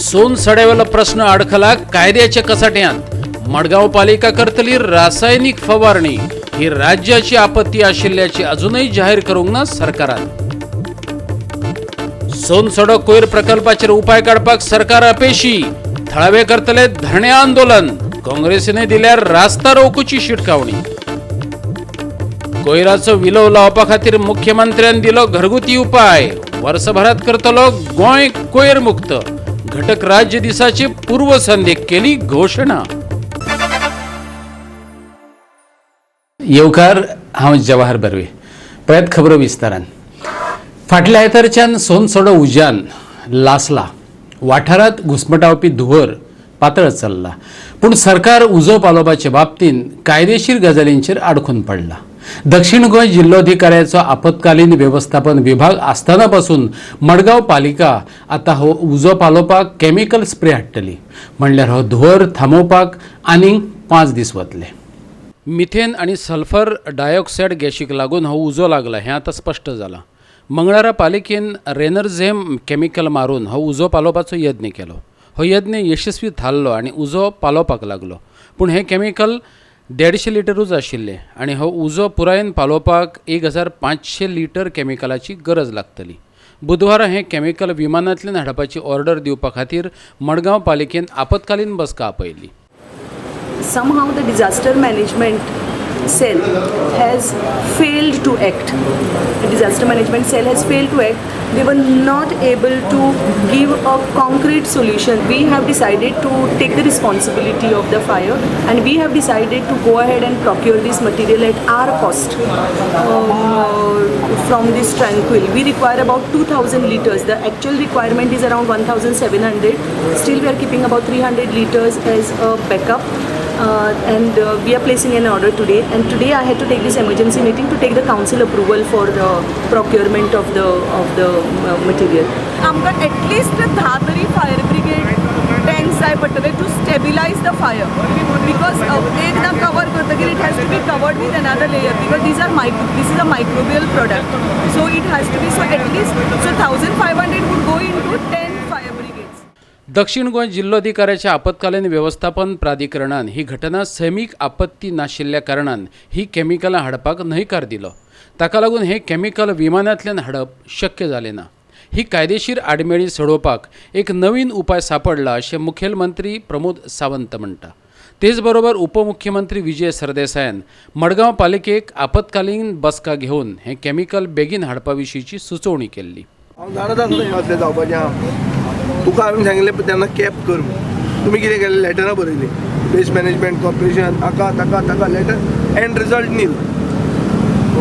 सोनसड्यावेलो प्रश्न अडखला कायद्याच्या कचाट्यांत. मडगांव पालिका करतली रासायनिक फवारणी. ही राज्याची आपत्ती आशिल्ल्याची अजूनही जाहीर करूंक ना सरकारान. सोनसडो कोयर प्रकल्पाचेर उपाय काडपाक सरकार अपेशी. थळावे करतले धरणे आंदोलन. काँग्रेसीने दिल्यार रास्ता रोकूची शिटकावणी. कोयराचो विलोव लावपा खातीर मुख्यमंत्र्यान दिलो घरगुती उपाय. वर्सभरात करतलो गोंय कोयर मुक्त. घटक राज्य दिसाची पूर्वसंध्येक केली घोशणा. येवकार, हांव जवाहर बर्वे. पळयात खबरो विस्तारान. फाटल्या आयतारच्यान सोनसडो उज्यान लासला. वाठारांत घुस्मटावपी धुंवर पातळत चल्ला, पूण सरकार उजो पालोवपाचे बाबतींत कायदेशीर गजालींचेर आडखून पडला. दक्षिण गोंय जिल्लोधिकाऱ्याचो आपत्कालीन वेवस्थापन विभाग आसतना पासून मडगांव पालिका आतां हो उजो पालोवपाक केमिकल स्प्रे हाडटली. म्हणल्यार हो धुंवर थांबोवपाक आनीक 5 दीस वतले. मिथेन आनी सल्फर डायऑक्सायड गॅशीक लागून हो उजो लागला हें आतां स्पश्ट जालां. मंगळारा पालिकेन रेनरझेम केमिकल मारून हो उजो पालोवपाचो यत्न केलो. हो यत्न यशस्वी थारलो आनी उजो पालोवपाक लागलो. पूण हें केमिकल 150 लिटरूच आशिल्लें आनी हो उजो पुरायेन पालोवपाक 1500 लिटर केमिकलाची गरज लागतली. बुधवारा हें केमिकल विमानांतल्यान हाडपाची ऑर्डर दिवपा खातीर मडगांव पालिकेन आपत्कालीन बसका आपयली. Somehow the disaster management cell has failed to act. The disaster management cell has failed to act. They were not able to give a concrete solution. We have decided to take the responsibility of the fire and we have decided to go ahead and procure this material at our cost from this Tranquil. We require about 2000 liters. The actual requirement is around 1700. Still, we are keeping about 300 liters as a backup. And we are placing an order today. And today I had to take this emergency meeting to take the council approval for the procurement of the material. आमकां at least 10 तरी fire brigade tanks जाय पडटले to stabilize the fire, because एकदां cover करतकीर it has to be covered with another layer, because these are micro this is a microbial product, so it has to be, so at least, so 1500 would go into 10 fire brigades. दक्षिण गोंय जिल्लोधिकाऱ्याच्या आपत्कालीन वेवस्थापन प्राधिकरणान ही घटना सैमीक आपत्ती नाशिल्ल्या कारणान ही केमिकलां हाडपाक न्हयकार दिलो. ताका लागून हें केमिकल विमानांतल्यान हाडप शक्य जालें ना. ही कायदेशीर आडमेळी सोडोवपाक एक नवीन उपाय सापडला अशें मुखेलमंत्री प्रमोद सावंत म्हणटा. तेच बरोबर उपमुख्यमंत्री विजय सरदेसायान मडगांव पालिकेक आपत्कालीन बसका घेवन हें केमिकल बेगीन हाडपा विशींची सुचोवणी केल्ली. हांव जाणात आसलो हें असलें जावपाचें आहा. तुका हांवें सांगिल्लें तेन्ना कॅप कर म्हूण. तुमी कितें केलें? लेटरां बरयलीं, वेस्ट मॅनेजमेंट कॉर्पोरेशन, हाका ताका ताका letter, and result nil.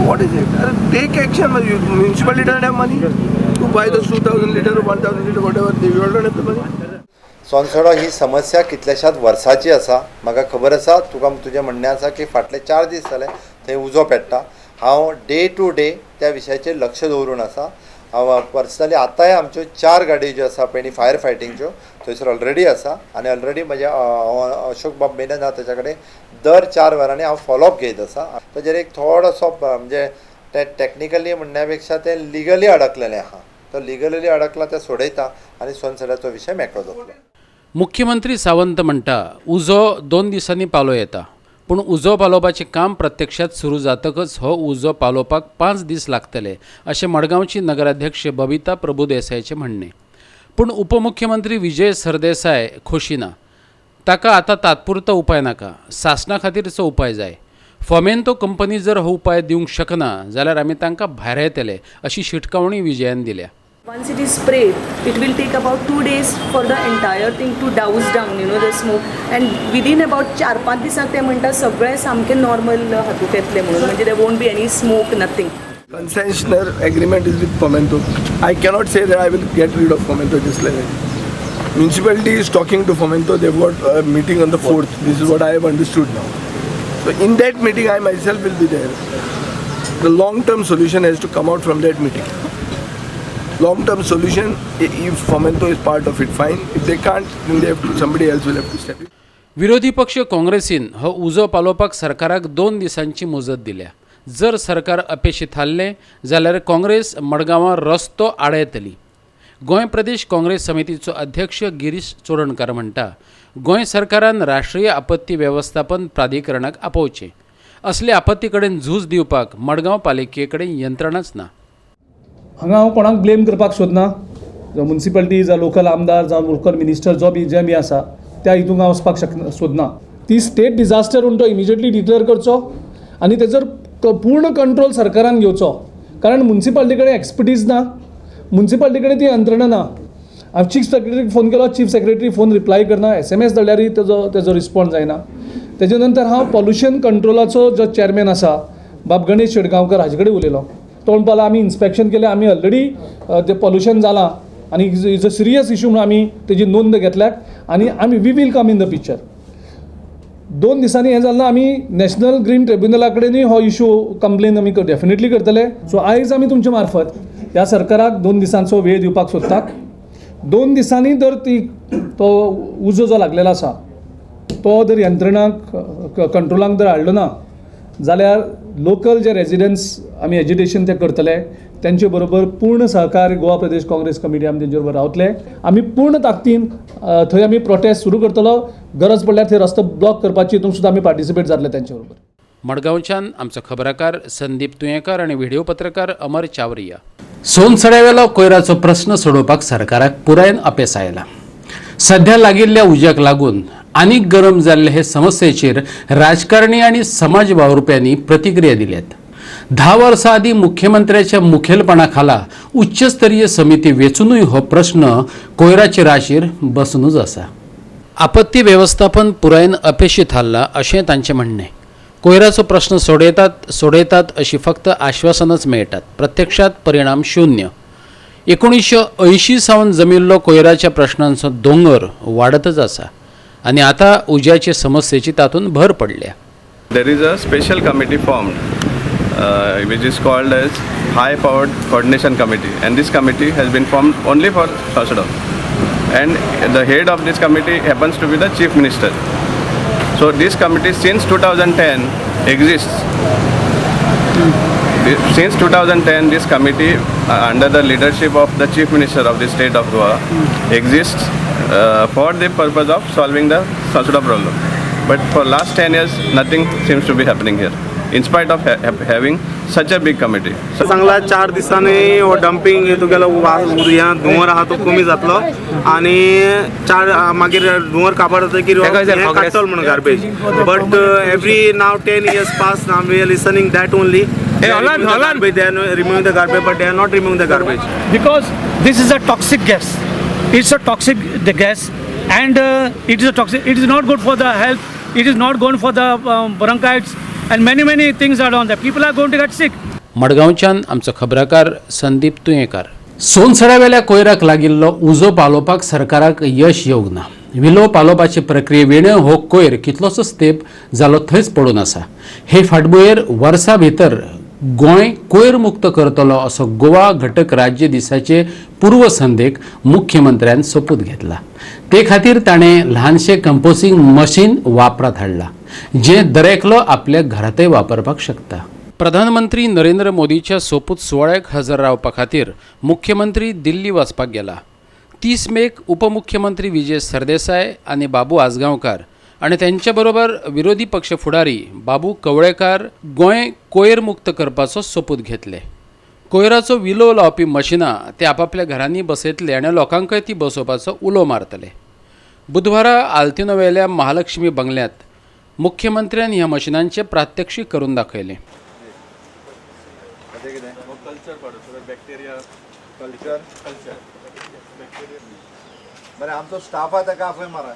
What is it? अरे, take action. Municipality don't have money to buy those 2000 litre, 1000 litre, whatever. They don't have the money. Sonsodo ही समस्या कितल्याशाच वर्साची आसा. म्हाका खबर आसा, तुका तुजें म्हणणें आसा की फाटले 4 दीस जाले थंय उजो पेट्टा. हांव डे टू डे त्या विशयाचेर लक्ष दवरून आसा. हांव पर्सनली आतांय आमच्यो चार गाडयो ज्यो आसा पळय न्ही फायर फायटींगच्यो, थंयसर ऑलरेडी आसा आनी ऑलरेडी म्हज्या हांव अशोक बाब मेनन आहा, ताच्या कडेन दर 4 वरांनी हांव फॉलोअप घेयत आसा. ताजेर एक थोडोसो म्हणजे तें टॅक्निकली म्हणण्या पेक्षा तें लिगली अडकलेलें आहा. तो लिगली अडकला तें सोडयता आनी सोनसड्याचो विशय मेकळो जातलो. मुख्यमंत्री सावंत म्हणटा, उजो 2 दिसांनी पालो येता, पूण उजो पालोवपाचें काम प्रत्यक्षात सुरू जातकच हो उजो पालोवपाक 5 दीस लागतले अशें मडगांवची नगराध्यक्ष बबिता प्रभुदेसायाचें म्हणणें. पूण उपमुख्यमंत्री विजय सरदेसाय खोशी ना. ताका आतां तात्पुरतो उपाय नाका, सासणा खातीरचो उपाय जाय. फोमेंतो कंपनी जर हो उपाय दिवंक शकना जाल्यार आमी तांकां भायर येतले अशी शिटकावणी विजयान दिल्या. Once it is sprayed, it will take about 2 days for the entire thing to douse down, the smoke. And within about 4-5 दिसांक ते म्हणटा सगळें सामकें नॉर्मल हातूंत येतलें म्हणून, म्हणजे there won't be any smoke, nothing. Concessioner agreement is with Fomento. I cannot say that I will get rid of Fomento just like that. Municipality is talking to Fomento. They've got a meeting on the 4th. This is what I have understood now. So in that meeting, I myself will be there. The long-term solution has to come out from that meeting. Long-term solution, if Fomento is part of it, fine. If they can't, then they have to, somebody else will have to step in. विरोधी पक्ष काँग्रेसीन हो उजो पालोवपाक सरकाराक 2 दिसांची मुजत दिल्या. जर सरकार अपेशी थारलें जाल्यार काँग्रेस मडगांवां रस्तो आडायतली. गोंय प्रदेश काँग्रेस समितीचो अध्यक्ष गिरीश चोडणकार म्हणटा, गोंय सरकारान राष्ट्रीय आपत्ती वेवस्थापन प्राधिकरणाक आपोवचें. असले आपत्ती कडेन झूज दिवपाक मडगांव पालिके कडेन यंत्रणाच ना. हांगा हांव कोणाक ब्लेम करपाक सोदना, जावं मुन्सिपालिटी जावं लोकल आमदार जावं लोकल मिनिस्टर जो बी जे बी आसा त्या हितूंक हांव वचपाक सोदना. ती स्टेट डिझास्टर म्हूण तो इमिजिएटली डिक्लेअर करचो आनी तेजर पूर्ण कंट्रोल सरकारान घेवचो, कारण मुन्सिपालिटी कडेन एक्सपर्टीज ना, मुन्सिपालिटी कडेन ती यंत्रणा ना. हांव चीफ सेक्रेटरीक फोन केलो, चीफ सेक्रेटरी फोन रिप्लाय करना, SMS धाडल्यारय तेजो रिस्पॉन्स जायना. तेजे नंतर हांव पॉल्युशन कंट्रोलाचो जो चॅरमॅन आसा बाब गणेश शेटगांवकर हाजे कडेन उलयलो. तो म्हणपाक लागलो आमी इन्स्पेक्शन केलें, आमी ऑलरेडी तें पॉल्युशन जालां आनी is a serious issue म्हणून आमी तेजी नोंद घेतल्यात आनी आमी we will come in the picture. 2 दिसांनी हें जालें ना, आमी नॅशनल ग्रीन ट्रिब्युनला कडेनूय हो इशू कंप्लेन आमी डेफिनेटली करतले. सो आयज आमी तुमचे मार्फत ह्या सरकाराक 2 दिसांचो वेळ दिवपाक सोदतात. 2 दिसांनी जर ती तो उजो जो लागलेलो आसा तो जर यंत्रणाक कंट्रोलांक जर हाडलो ना जाल्यार लोकल जे रेजिडंट्स आमी एजिटेशन ते करतले, तेंचे बरोबर पूर्ण सहकार्य गोवा प्रदेश काँग्रेस कमिटी आमी तेंचे बरोबर रावतले. आमी पूर्ण ताकदीन थंय आमी प्रोटेस्ट सुरू करतलो, गरज पडल्यार थंय रस्तो ब्लॉक करपाची हितून सुद्दां आमी पार्टिसिपेट जातले तेंचे बरोबर. मडगांवच्यान आमचो खबराकार संदीप तुयेंकार आनी व्हिडिओ पत्रकार अमर चावरिया. सोनसड्यावेलो कोयराचो प्रस्न सोडोवपाक सरकाराक पुरायेन अपेस आयला. सध्या लागिल्ल्या उज्याक लागून आनीक गरम जाल्ले हे समस्येचेर राजकारणी आनी समाज वावुरप्यांनी प्रतिक्रिया दिल्यात. 10 वर्सां आदीं मुख्यमंत्र्याच्या मुखेलपणा खाला उच्चस्तरीय समिती वेचूनय हो प्रश्न कोयराचे राशीर बसूनच आसा. आपत्ती वेवस्थापन पुरायेन अपेशी थारला अशें तांचें म्हणणें. कोयराचो प्रश्न सोडयतात सोडयतात अशी फक्त आश्वासनच मेळटात, प्रत्यक्षात परिणाम शून्य. 1980 सावन जमिल्लो कोयराच्या प्रश्नांचो दोंगर वाडतच आसा आनी आतां उज्याचे समस्येची तातूंत भर पडल्या. There is a special committee formed which is called as High Powered Coordination Committee, and this committee has been formed only for Sonsodo, and the head of this committee happens to be the Chief Minister. So this committee since 2010 exists. Since 2010 this committee under the leadership of the Chief Minister of the state of Goa exists for the purpose of solving the Sonsodo problem. But for last 10 years nothing seems to be happening here, in spite of having such a big committee. सांगला 4 दिसांनी हो dumping तुगेलो धुंवर आहा तो कमी जातलो आनी 4 मागीर धुंवर काबार जातकीर हें काडटलो म्हणून garbage. But every now 10 years pass now we are listening that only. They are removing the garbage, but they are not removing the garbage. Because this is a toxic gas. It's a toxic the gas, and it is a toxic. It is not good for the health. It is not good for the bronchitis, and many things are on there. People are going to get sick. मडगांवच्यान आमचो खबराकार संदीप तुयेंकार. सोनसड्यावेल्या कोयराक लागिल्लो उजो पालोवपाक सरकाराक यश येवंक ना. विलो पालोवपाचे प्रक्रिये वेणे हो कोयर कितलोसोच तेंप जालो थंयच पडून आसा. हे फाटभुंयेर वर्सा भितर गोंय कोयर मुक्त करतलो असो गोवा घटक राज्य दिसाचे पूर्वसंध्येक मुख्यमंत्र्यान सोपूत घेतला. ते खातीर ताणें ल्हानशें कंपोस्टिंग मशीन वापरांत हाडलां, जें दरेकलो आपल्या घरांतय वापरपाक शकता. प्रधानमंत्री नरेंद्र मोदीच्या सोपूत सुवाळ्याक हजर रावपा खातीर मुख्यमंत्री दिल्ली वचपाक गेला. 30 मेक उपमुख्यमंत्री विजय सरदेसाय आनी बाबू आजगांवकार आनी तेंचे बरोबर विरोधी पक्ष फुडारी बाबू कवळेकार गोंय कोयर मुक्त करपाचो सोपूत घेतले. कोयराचो विलो लावपी मशिनां ते आपापल्या घरांनी बसयतले आनी लोकांकय ती बसोवपाचो उलो मारतले. बुधवारा आल्तिनोवेल्या महालक्ष्मी बंगल्यांत मुख्यमंत्र्यान ह्या मशिनांचें प्रात्यक्षीक करून दाखयलें. बरें, आमचो स्टाफ आहा ताका आपय मारा.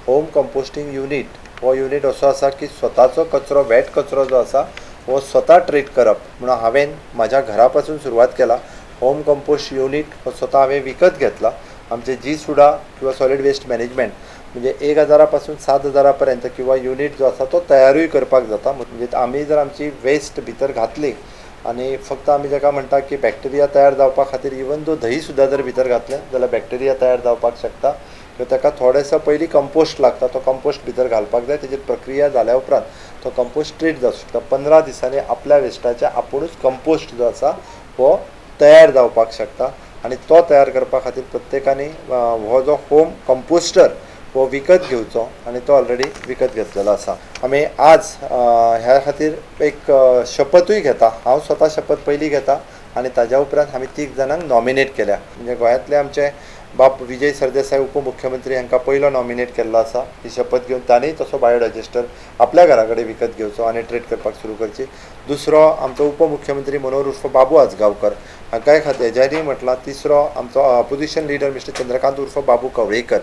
होम कंपोस्टिंग युनिट हो युनिट असो आसा की स्वताचो कचरो, वेट कचरो जो आसा हो स्वता ट्रीट करप. म्हणून हांवें म्हाज्या घरा पासून सुरवात केला. होम कंपोस्ट युनिट हो स्वता हांवें विकत घेतला. आमचे जी सुडा किंवा सॉलिड वेस्ट मॅनेजमेंट म्हणजे 1000 पासून 7000 पर्यंत किंवा युनिट जो आसा तो तयारूय करपाक जाता. म्हणजे आमी जर आमची वेस्ट भितर घातली आनी फक्त आमी जाका म्हणटा की बॅक्टेरिया तयार जावपा खातीर इवन दो दही सुद्दां जर भितर घातलें जाल्यार बॅक्टेरिया तयार जावपाक शकता किंवा ताका थोडेसो पयलीं कंपोस्ट लागता, तो कंपोस्ट भितर घालपाक जाय. तेजी प्रक्रिया जाल्या उपरांत तो कंपोस्ट ट्रीट जावंक शकता. 15 दिसांनी आपल्या वेस्टाचे आपुणूच कंपोस्ट जो आसा हो तयार जावपाक शकता आनी तो तयार करपा खातीर प्रत्येकांनी हो जो होम कंपोस्टर हो विकत घेवचो आनी तो ऑलरेडी विकत घेतलेलो आसा. आमी आज ह्या खातीर एक शपथूय घेता. हांव स्वता शपथ पयली घेता आनी ताज्या उपरांत आमी 3 जाणांक नॉमिनेट केल्या. म्हणजे गोंयांतले आमचे बाब विजय सरदेसाय उपमुख्यमंत्री हांकां पयलो नॉमिनेट केल्लो आसा. ही शपथ घेवन तांणी तसो बायोडायजेस्टर आपल्या घरा कडेन विकत घेवचो आनी ट्रीट करपाक सुरू करची. दुसरो आमचो उपमुख्यमंत्री मनोहर उर्फ बाबू आजगांवकर हांकांय हेज्यानी म्हटलां. तिसरो आमचो ऑपोजिशन लिडर मिस्टर चंद्रकांत उर्फ बाबू कवळेकर,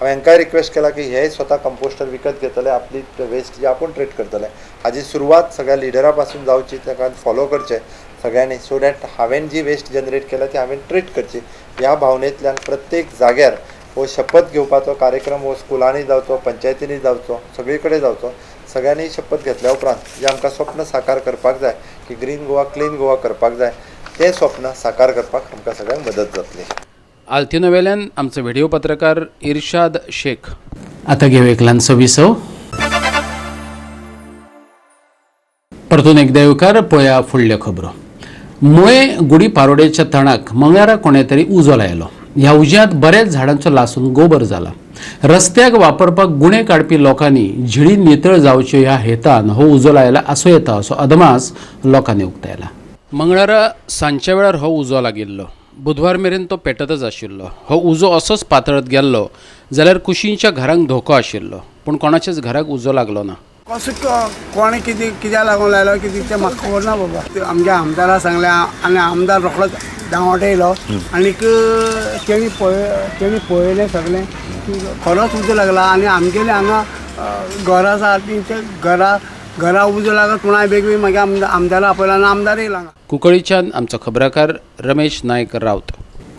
हांवें हांकांय रिक्वेस्ट केला की हे स्वता कंपोस्टर विकत घेतले, आपली वेस्ट जी आपूण ट्रीट करतले. हाजी सुरवात सगळ्या लिडरा पासून जावची, ताका फॉलो करचें सगळ्यांनी, सो that हांवें जी वेस्ट जनरेट केल्या ती हांवें ट्रीट करची. ह्या भावनेंतल्यान प्रत्येक जाग्यार हो शपथ घेवपाचो कार्यक्रम हो स्कुलांनी जावचो, पंचायतींनी जावचो, सगळे कडेन जावचो. सगळ्यांनी शपथ घेतल्या उपरांत जें आमकां स्वप्न साकार करपाक जाय की ग्रीन गोवा क्लीन गोवा करपाक जाय, तें स्वप्न साकार करपाक आमकां सगळ्यांक मदत जातली. आल्तिनो वेल्यान आमचो व्हिडिओ पत्रकार इर्शाद शेख. आतां घेवया एक ल्हानसो विसव. परतून एकदां येवकार. पळया फुडल्यो खबरो. मुळे गुडी पारोडेच्या तणाक मंगळारा कोणे तरी उजो लायलो. ह्या उज्यांत बऱ्याच झाडांचो लासून गोबर जाला. रस्त्याक वापरपाक गुणे काडपी लोकांनी झिळी नितळ जावच्यो ह्या हेतान हो उजो लायला आसूं येता असो अदमास लोकांनी उक्तायला. मंगळारा सांजच्या वेळार हो उजो लागिल्लो. बुधवार मेरेन तो पेटतच आशिल्लो. हो उजो असोच पातळत गेल्लो जाल्यार कुशींच्या घरांक धोको आशिल्लो, पूण कोणाच्याच घराक उजो लागलो ना. कसो कोणें कितें कित्याक लागून लायलो कितें तें म्हाका खबर ना बाबा. आमच्या आमदारा सांगलें आनी आमदार रोखडोच धांवट येयलो आनीक तेणी पळयलें सगळें की खरोच उजो लागला. आनी आमगेले हांगा घरां आसा ती घरा उजो लागत पूण बेगीन बेगीन मागीर आमदारा आपयलो आनी आमदार येयलो हांगा. कुंकळीच्यान आमचो खबराकार रमेश नायक रावत.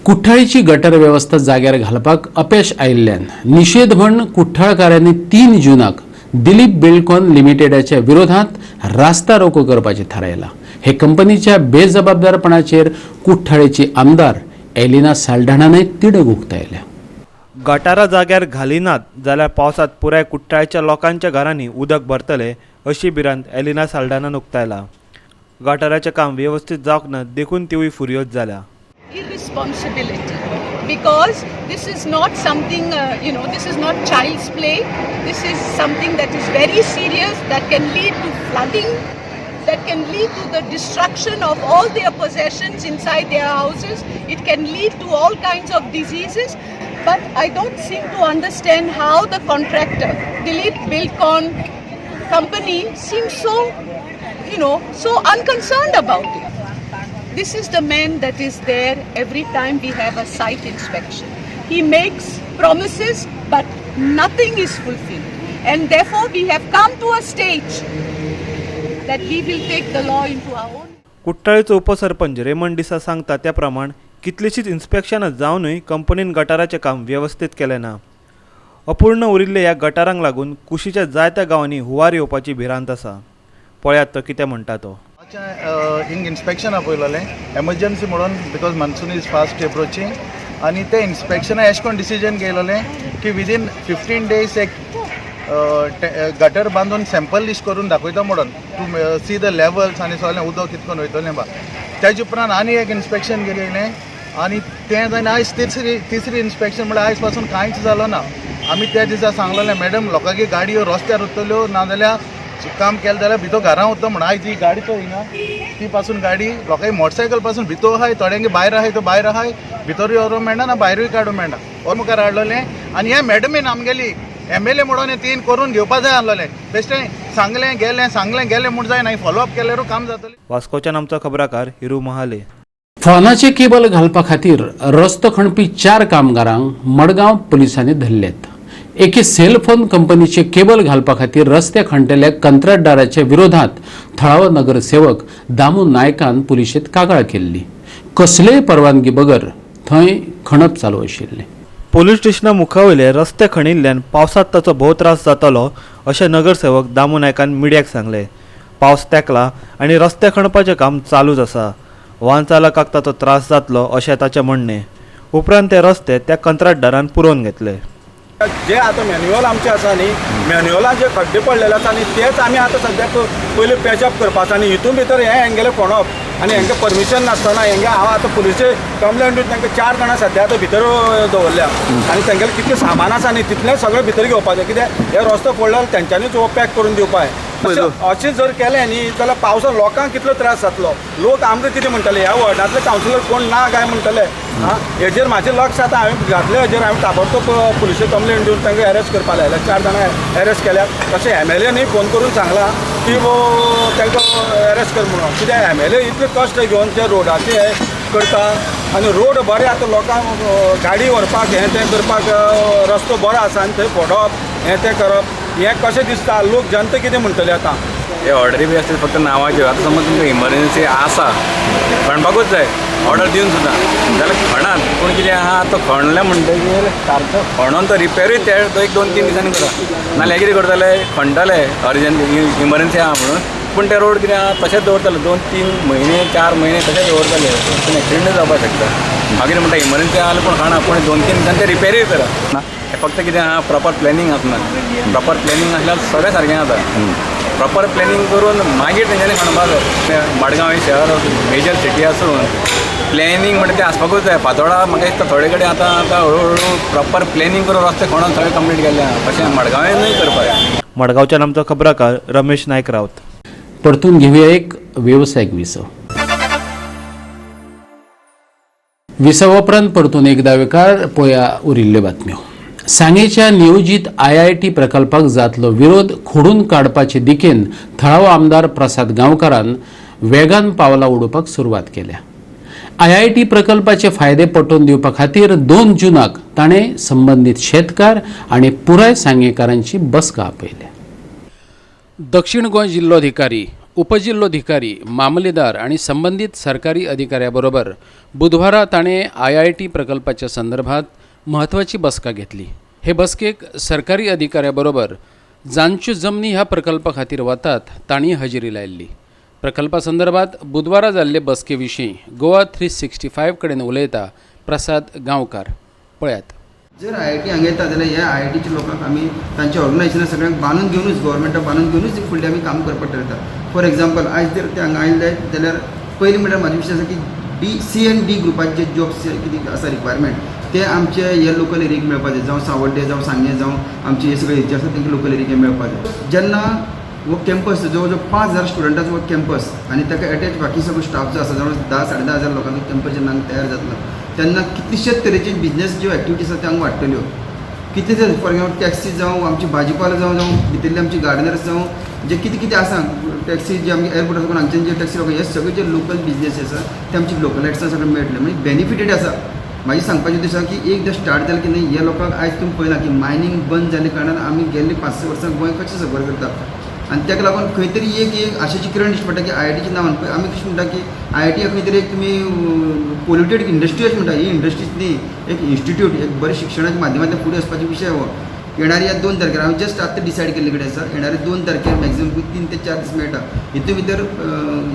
कुठ्ठाळीची गटर वेवस्था जाग्यार घालपाक अपेश आयिल्ल्यान निशेध म्हण कुठ्ठाळकारांनी 3 जूनाक दिलीप बिल्डकॉन लिमिटेडाच्या विरोधात रास्ता रोको करपाचें थारायलां. हे कंपनीच्या बेजबाबदारपणाचेर कुठ्ठाळेची आमदार एलिना साल्ढाणानय तिडक उक्तायल्या. गटारां जाग्यार घालिनात जाल्यार पावसांत पुराय कुठ्ठाळच्या लोकांच्या घरांनी उदक भरतले अशी भिरांत एलिना साल्ढाणान उक्तायला. गटाराचें काम वेवस्थीत जावंक ना देखून तिवूय फुरयोज जाल्या. Irresponsibility, because this is not something, this is not child's play. This is something that is very serious, that can lead to flooding, that can lead to the destruction of all their possessions inside their houses. It can lead to all kinds of diseases. But I don't seem to understand how the contractor, Dilip Buildcon company, seems so, so unconcerned about it. This is the man that is there every time we have a site inspection. He makes promises, but nothing is fulfilled. And therefore we have come to a stage that we will take the law into our own. कुठ्ठाळीचो उपसरपंच Raymond D'Sa सांगता त्या प्रमाण कितलीशीच इन्स्पेक्शनां जावनूय कंपनीन गटाराचें काम वेवस्थीत केलें ना. अपूर्ण उरिल्ले ह्या गटारांक लागून कुशीच्या जायत्या गांवांनी हुंवार येवपाची भिरांत आसा. पळयात तो कितें म्हणटा तो. हिंग इन्स्पेक्शन आपयलोलें एमर्जन्सी म्हणून, because monsoon is fast approaching. आनी ते इन्स्पेक्शना एशें कोन्न डिसिजन घेयलोलें की विदीन 15 डेज एक गटर बांदून सॅम्पल लिस्ट करून दाखयता म्हणून, टू सी the levels आनी सगळें उदक कितकोन वयतलें बा. तेजे उपरांत आनी एक इन्स्पेक्शन घेयलें आनी तें जावन आयज तिसरी इन्स्पेक्शन म्हळ्यार आयज पासून कांयच जालो ना. आमी त्या दिसा सांगलेलें मॅडम लोकांकी गाडयो रस्त्यार उरतल्यो नाजाल्यार काम केलें जाल्यार भितर घरां वता म्हण. आयज ही गाडी चोय हिंगा ती पासून गाडी लोकांकी मोटरसायकल पासून भितर आहाय, थोड्यांकी भायर आहाय तो भायर आहाय, भितरूय व्हरूंक मेळना ना भायरूय काडूंक मेळना. हो मुखार हाडलेलें आनी ह्या मॅडमीन आमगेली एम एल ए म्हणून तीन करून घेवपा जाय आसलेलें. बेश्टें सांगलें गेलें सांगलें गेलें म्हूण जायना, फॉलोअप केल्यारूय काम जातलें. वास्कोच्यान आमचो खबराकार हिरू महाले. फोनाचे केबल घालपा खातीर रस्तो खणपी 4 कामगारांक मडगांव पुलिसांनी धरलेत. एके सेलफोन कंपनीचे केबल घालपा खातीर रस्ते खणटल्या कंत्राटदाराच्या विरोधात थळावो नगरसेवक दामू नायकान पुलिशेंत कागाळ केल्ली. कसलेय परवानगी बगर थंय खणप चालू आशिल्लें. पोलीस स्टेशना मुखावयले रस्ते खणिल्ल्यान पावसांत ताचो भोव त्रास जातालो अशें नगरसेवक दामू नायकान मिडियाक सांगलें. पावस तेकला आनी रस्ते खणपाचें काम चालूच आसा. वाहन चालकाक ताचो त्रास जातलो अशें ताचें म्हणणें. उपरांत ते रस्ते त्या कंत्राटदारान पुरोवन घेतले. जे आतां मॅन्युअल आमचे आसा न्ही, मॅन्युअलान जे खड्डे पडलेले आसा न्ही तेच आमी आतां सद्याक पयलीं पॅचअप करपाचो आनी हितून भितर हें हेंगेलें खणप आनी हेंगे परमिशन नासतना हेंगे हांव आतां पुलिसे कंप्लेंट दिवन तांकां 4 जाणां सद्या आतां भितर दवरल्या आनी तेंगेलें कितलें सामान आसा न्ही तितलें सगळें भितर घेवपाचें. कित्याक हे रस्तो पडलो जाल्यार तेंच्यांनीच हो पॅक करून दिवपाक. अशें जर केलें न्ही जाल्यार पावसान लोकांक कितलो त्रास जातलो, लोक आमकां कितें म्हणटले, ह्या वॉर्डांतले कावन्सिलर कोण ना काय म्हणटले. आं, हेजेर म्हाजें लक्ष आतां हांवें घातलें, हेजेर हांवें ताबडतोब पुलिशेक कंप्लेंट दिवन तांकां एरेस्ट करपाक लायल्या. 4 जाणां एरेस्ट केल्या. तशें एमएलएनय फोन करून सांगलां की तांकां एरेस्ट कर म्हणून. कित्याक एमएलए इतले कश्ट घेवन ते रोडाचे हे करता आनी रोड बरे आतां लोकांक गाडी व्हरपाक हें तें करपाक रस्तो बरो आसा आनी थंय फोडप हें तें करप हें कशें दिसता, लोक जनता कितें म्हणटले आतां. हे ऑर्डरी बी आसतात फक्त नांवाच्यो. आतां समज तुमकां इमर्जन्सी आसा खणपाकूच जाय, ऑर्डर दिवन सुद्दां जाल्यार खणात. पूण कितें आहा तो खणले म्हणटकीर सारको खणोन तो रिपेरूय ते 1-2-3 दिसांनी करा, नाल्यार कितें करतले खणटले अर्जंट इमर्जन्सी आहा म्हणून, पूण ते रोड कितें आहा तशेंच दवरतले 2-3 म्हयने 4 म्हयने तशेंच दवरतले, पूण एक्सिडंटूय जावपाक शकता. मागीर म्हणटा इमर्जन्सी आहा पूण खणा, पूण 2-3 दिसांनी ते रिपेरूय करा. हें फक्त कितें आहा प्रॉपर प्लॅनिंग आसना. प्रॉपर प्लॅनिंग आसल्यार सगळें सारकें जाता. प्रॉपर प्लॅनिंग करून मागीर तेंच्यांनी खणपाक जाय. मडगांव हें शहर मेजर सिटी आसून प्लॅनिंग म्हणटा तें आसपाकूच जाय. फातोडा म्हाका दिसता थोडे कडेन आतां आतां हळू प्रॉपर प्लॅनिंग करून रस्ते खणोन सगळें कंप्लीट केल्लें आहा, तशें मडगांवानूय करपाक जाय. मडगांवच्यान आमचो खबराकार रमेश नायक रावत. परतून घेवया एक वेवसायीक विसव. विसवा उपरांत परतून एकदा वेकार पळया उरिल्ल्यो बातम्यो. सांगेच्या नियोजीत IIT प्रकल्पाक जातलो विरोध खोडून काडपाचे दिकेन थळावो आमदार प्रसाद गांवकारान वेगान पावलां उडोवपाक सुरवात केल्या. IIT प्रकल्पाचे फायदे पटोवन दिवपा खातीर 2 जूनाक ताणें संबंदीत शेतकार आनी पुराय सांगेकारांची बसका आपयल्या. दक्षिण गोंय जिल्लोधिकारी, उपजिल्लोधिकारी, मामलेदार आनी संबंदीत सरकारी अधिकाऱ्या बरोबर बुधवारा ताणें IIT प्रकल्पाच्या संदर्भात म्हत्वाची बसका घेतली. हे बसकेक सरकारी अधिकाऱ्या बरोबर जांच्यो जमनी ह्या प्रकल्पा खातीर वतात तांणी हजेरी लायिल्ली. प्रकल्पा संदर्भात बुधवारा जाल्ले बसके विशीं गोवा 365 कडेन उलयता प्रसाद गांवकार. पळयात. जर IIT हांगा येता जाल्यार ह्या IITच्या लोकांक आमी तांच्या ऑर्गनायझेशनां सगळ्यांक बांदून घेवनूच, गव्हर्मेंटाक बांदून घेवनूच फुडलें आमी काम करपाक ठरयता. फॉर एग्जाम्पल आयज जर ते हांगा आयले जाल्यार पयलीं म्हणल्यार म्हाजें विशय आसा की डी सी एन डी ग्रुपाचे जे जॉब्स कितें आसा रिक्वायरमेंट ते आमचे हे लोकल एरियेक मेळपाक जाय, जावं सावड्डे जावं सांगें जावं आमचे हे सगळे जे आसा तांकां लोकल एरियेक मेळपाक जाय. जेन्ना हो कॅम्पस जवळ जवळ 5000 स्टुडंटाचो हो कॅम्पस आनी ताका एटॅच बाकी सगळो स्टाफ जो आसा जवळ 10,000-10,500 लोकांचो कॅम्पस जेन्ना हांगा तयार जातलो तेन्ना कितलेशेच तरेचे बिजनेस ज्यो एक्टिविटीज आसा त्यो हांगा वाडटल्यो. कितले तरी फॉर एग्जाम्पल टॅक्सी जावं, आमची भाजीपालो जावं, जावं भितरले आमची गार्डनर्स जावं, जे कितें कितें आसा टॅक्सी जे आमगे एअरपोर्ट आसा हांगच्यान जे टॅक्सी लोक हे सगळे जे लोकल बिजनेस आसा ते आमचे लोकलायट्सां सगळे मेळटले, म्हणजे बेनिफिटेड आसा. म्हाजी सांगपाची उद्देश आसा की एकदां स्टार्ट जालें की न्ही हे लोकांक आयज तुमी पळयलां की मायनींग बंद जाल्ले कारणान आमी गेल्ले 5-6 वर्सां गोंय कशें सफर करता आनी ताका लागून खंय तरी एक एक आशेची किरण दिश्टी पडटा की IITच्या नांवान आमी कशें म्हणटा की IIT खंय तरी एक तुमी पोल्युटेड इंडस्ट्री अशें म्हणटा. ही इंडस्ट्रीज न्ही, एक इन्स्टिट्यूट, एक बरें शिक्षणाच्या माध्यमांतल्यान फुडें वचपाचो विशय हो. येणारी ह्या 2 तारखेर हांवें जस्ट आतां डिसायड केल्ले कडेन आसा, येणारे 2 तारखेर मॅक्झिमम 3 ते 4 दीस मेळटा. हितून भितर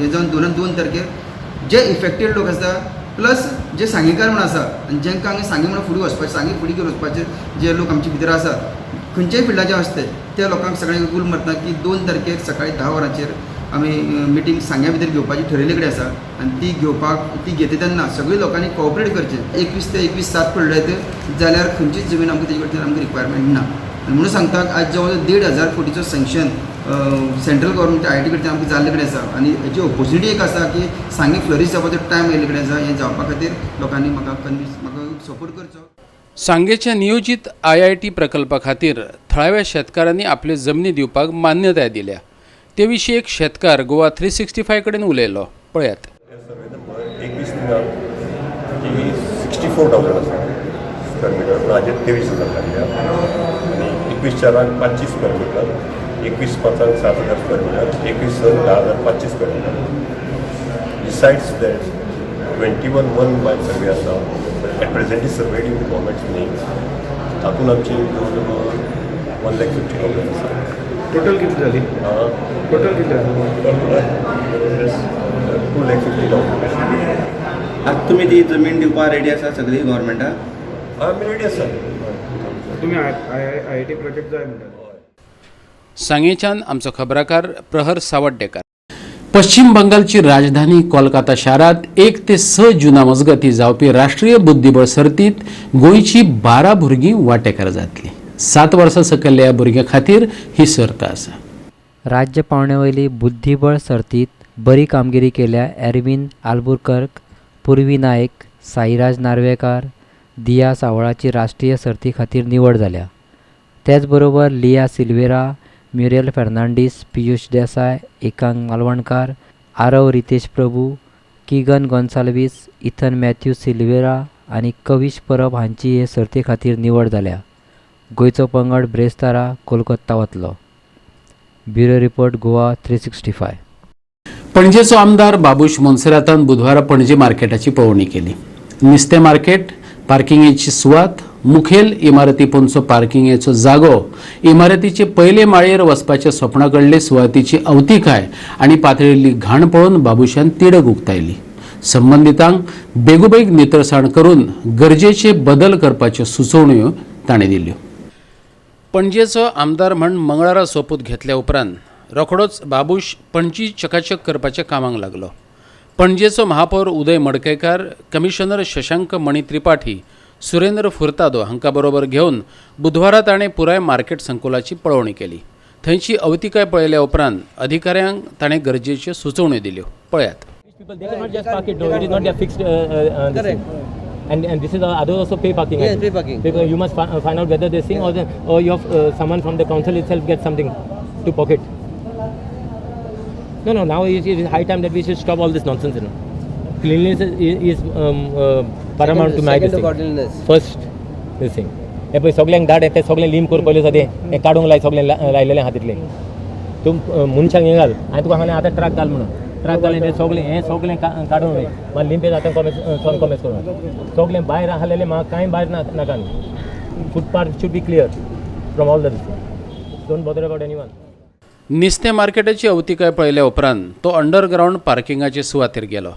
हें जावन 2 तारखेर जे इफेक्टेड लोक आसा प्लस जे सांगेकार म्हूण आसा आनी जांकां हांगा सांगे म्हणून फुडें वचपाचें, सांगे फुडें घेवन वचपाचें जे लोक आमचे भितर आसा खंयच्याय फिल्डाचे आसते त्या लोकांक सगळ्यांक रूल मारता की 2 तारखेर सकाळी 10 वरांचेर आमी मिटींग सांग्या भितर घेवपाची ठरयल्ले कडेन आसा आनी ती घेवपाक ती घेता तेन्ना सगळी लोकांनी कॉपरेट करचें. 21 ते 21/7 पडले जाल्यार खंयचीच जमीन आमकां तेजे कडच्यान आमकां रिक्वायरमेंट ना. आनी म्हणून सांगता आज जवळ जवळ 1,500 कोटीचो सँक्शन सेंट्रल गव्हर्मेंट IIT कडच्यान आमकां जाल्ले कडेन आसा आनी हेची ऑपोर्चुनिटी एक आसा की सांगे फ्लरीश जावपाचो टायम आयिल्ले कडेन आसा. हें जावपा खातीर लोकांनी म्हाका कन्विन्स, म्हाका सपोर्ट करचो. सांगेच्या नियोजीत IIT प्रकल्पा खातीर थळाव्या शेतकारांनी आपल्यो जमनी दिवपाक मान्यताय दिल्या. ते विशीं एक शेतकार गोवा 365 कडेन उलयलो. पळयात. सर्वे नंबर 21 3 64,000 आसा स्क्वेअर मिटर, पूण हाजेर 23,000 काडल्या आनी 21/4 500 square metre, 21/5 7,000 square metre, 21/6 10,500 square metre. Besides that 21/1 by survey आसा at present is surveyed in the government's name, तातूंत आमची जवळ जवळ 1,50,000 आसा. टोटल कितली जाली? टोटल कितले? 2,50,000. आतां तुमी ती जमीन दिवपाक रेडी आसा सगळी गव्हर्मेंटाक? आमी रेडी आसा. तुमी I I T project जाय म्हणटा. सांगेच्यान आमचो खबराकार प्रहर सावड्डेकार. पश्चिम बंगालची राजधानी कोलकाता शारांत 1 ते 6 जुना मजगतीं जावपी राष्ट्रीय बुद्धिबळ सर्तीत गोंयची 12 भुरगीं वांटेकार जातली. 7 वर्सां सकयल्ल्या ह्या भुरग्यां खातीर ही सर्त आसा. राज्य पावंड्यावयली बुद्धिबळ सर्तीत बरी कामगिरी केल्या एरविन आल्बुकर्क, पुर्वी नायक, साईराज नार्वेकार, दिया सावळाची राष्ट्रीय सर्ती खातीर निवड जाल्या. तेचबरोबर Lia Silveira, Muriel Fernandes, Piyush Desai, Ekang Malvankar, Aarav Ritesh Prabhu, Keegan Gonsalves, Ethan Mathew Silveira आनी कविश परब हांची हे सर्ती खातीर निवड जाल्या. गोंयचो पंगड ब्रेस्तारा कोलकाता वतलो. Bureau report, Goa 365. पणजेचो आमदार बाबूश मोन्सेरातान बुधवारा पणजे मार्केटाची पळोवणी केली. निस्तें मार्केट, पार्किंगेची सुवात, मुखेल इमारती पोंदचो पार्किंगेचो जागो, इमारतीचे पयले माळयेर वचपाच्या सोपणा कडले सुवातीची अवतिकाय आनी पातळिल्ली घाण पळोवन बाबूशान तिडक उक्तायली. संबंदितांक बेगोबेग नितळसाण करून गरजेचे बदल करपाच्यो सुचोवण्यो ताणें दिल्यो. पणजेचो आमदार म्हण मंगळारा सोपूत घेतल्या उपरांत रोखडोच बाबूश पणजी चकाचक करपाच्या कामाक लागलो. पणजेचो महापौर उदय मडकयकार, कमिशनर शशांक मणी त्रिपाठी, सुरेंद्र फुर्तादो हांकां बरोबर घेवन बुधवारा ताणें पुराय मार्केट संकुलाची पळोवणी केली. थंयची अवतिकाय पळयल्या उपरांत अधिकाऱ्यांक ताणें गरजेच्यो सुचोवण्यो दिल्यो. पळयात. People, they cannot just park it. No, it is not their fixed. This thing. And this is others also pay parking. I Yes, think. Pay parking. Because you must find out whether they sing or your someone from the council itself gets something to pocket. No. Now it is high time that we should stop all this nonsense. Cleanliness is paramount to my Second this to thing. godliness. First, this thing. हे पळय सगल्यांक धाड, ते सगळें लीम कर पयलीं सदें हें काडूंक लाय, सगळें लायलेलें आहा तितलें. तूं मनशांक हें घाल, हांवें तुका सांगलें आतां ट्रक घाल म्हणून. ट्रक घालें, तें सगळें हें सगळें काडून उडय. मागीर लिंपेज आतां कॉमेस सॉन कॉमेस करून सगळें भायर आसलेलें म्हाका कांय भायर नाका. Footpath should be clear from all the, don't bother about anyone. निस्तें मार्केटाची अवतिकाय पळयल्या उपरांत तो अंडरग्रावंड पार्किंगाचे सुवातेर गेलो.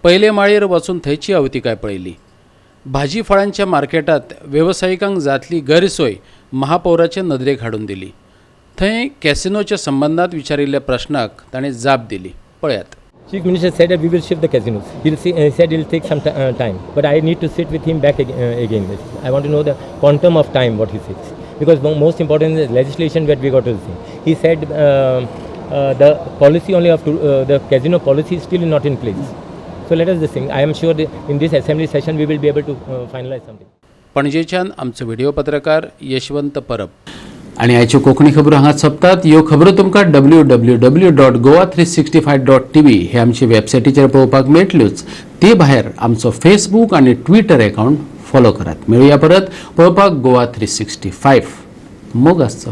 पयले माळयेर वचून थंयची अवतिकाय पळयली. भाजी फळांच्या मार्केटांत वेवसायिकांक जातली गैरसोय महापौराचे नदरेक हाडून दिली. थंय कॅसिनोच्या संबंदांत विचारिल्ल्या प्रश्नाक ताणें जाप दिली. पळयात. Chief Minister said that we will shift the casinos. He said it'll take some time, but I need to sit with him back again. I want to know the quantum of time what he says, because the most important is legislation that we got to see. He said the policy only of the casino policy is still not in place. So let us this thing. I am sure that in this assembly session we will be able to finalize something. पणजेच्यान आमचो video पत्रकार यशवंत परब. आनी आयच्यो कोंकणी खबरो हांगाच सोंपतात. ह्यो खबरो तुमकां www.goa365.tv हे आमचे वेबसायटीचेर पळोवपाक मेळटल्योच, ते भायर आमचो फेसबूक आनी ट्विटर अकावंट फॉलो करात. मेळुया परत पळोवपाक गोवा 365. मोग आसचो.